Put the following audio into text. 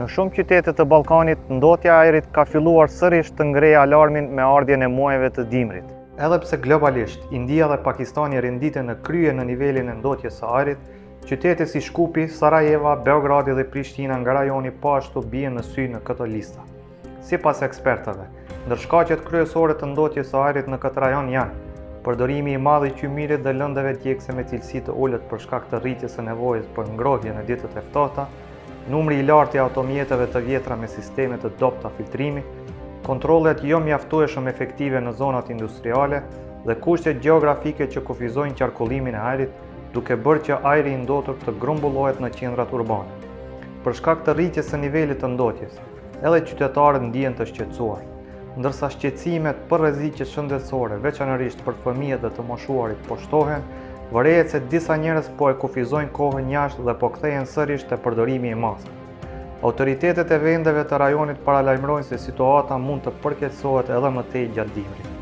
Në shumë qytete të Ballkanit, ndotja e ajrit ka filluar sërish të ngrejë alarmin me ardhjen e muajve të dimrit. Edhe pse globalisht, India dhe Pakistani renditen në krye në nivelin e ndotjes së ajrit, qytete si Shkupi, Sarajeva, Beogradi dhe Prishtina nga rajoni po ashtu bien në sy në këto lista. Sipas ekspertëve, ndër shkaqet kryesore të ndotjes së ajrit në këtë rajon janë përdorimi i madh i qymyrit dhe lëndëve djegëse me cilësi të ulët për shkak të rritjes së nevojës për ngrohje në ditët e ftohta, numri i lartë i automjeteve të vjetra me sisteme të dobëta filtrimi, kontrollet jo mjaftueshëm efektive në zonat industriale dhe kushtet gjeografike që kufizojnë qarkullimin e ajrit, duke bërë që ajri i ndotur të grumbullohet në qendrat urbane. Për shkak të rritjes së nivelit të ndotjes, Edhe qytetarët ndihen të shqetësuar. Ndërsa shqetësimet për rreziqet shëndetësore, veçanërisht për fëmijët dhe të moshuarit po shtohen, vërehet se disa njerëz po e kufizojnë kohën jashtë dhe po kthehen sërish te përdorimi i maskës. Autoritetet e vendeve të rajonit paralajmërojnë se situata mund të përkeqësohet edhe më tej gjatë dimrit.